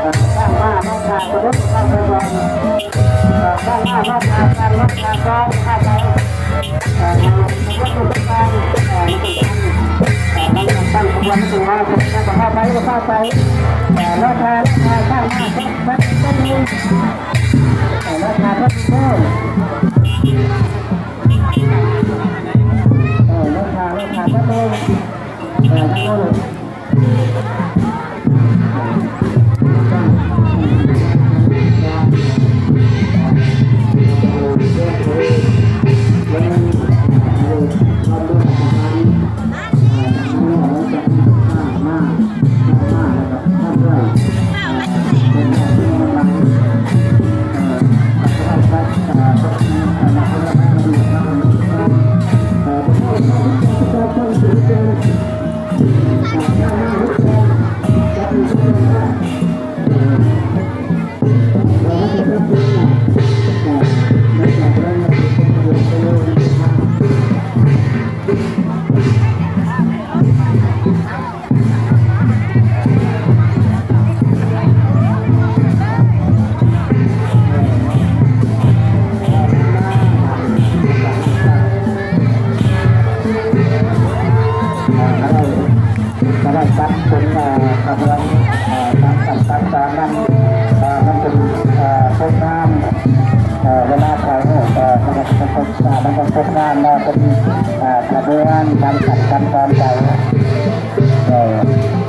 ເອີ ສ້າງມາເນາະ ຖ້າສະດຸດເຂົ້າໄປກ່ອນ ເອີ ສ້າງມາເນາະ ຖ້າ ຖ້າ ຖ້າກ່ອນ ຖ້າໄປ ເອີ ໃຫ້ ໃຫ້ລົດໄປກ່ອນ ເອີ ໃຫ້ມັນຕັ້ງ ເອີ ໃຫ້ມັນຕັ້ງຂະບວນ ໃຫ້ມັນຕັ້ງ ແລ້ວກໍເຂົ້າໄປ ກໍເຂົ້າໄປ ເອີ ລໍຖ້າ ລໍຖ້າ ສ້າງມາ ແປັບ ແປັບໜຶ່ງ ເອີ ລໍຖ້າແປັບໜຶ່ງ ເອີ ລໍຖ້າ ລໍຖ້າແປັບໜຶ່ງ ເອີ ທາງໂນ້ນ ກໍໄດ້ຈັດເປັນ ເອີ ຂະບວນ ເອີ ຕາມຂັ້ນຕາມຕອນນັ້ນ ເອີ ມັນເປັນ ເອີ ໂຄດງາມ ເອີ ເວລາຖ່າຍຮູບ ເອີ ມັນກໍເປັນໂຄດ ເອີ ມັນກໍໂຄດງາມເນາະ ເປັນ ເອີ ຂະບວນຕາມຂັ້ນຕາມຕອນໄປ ເອີ.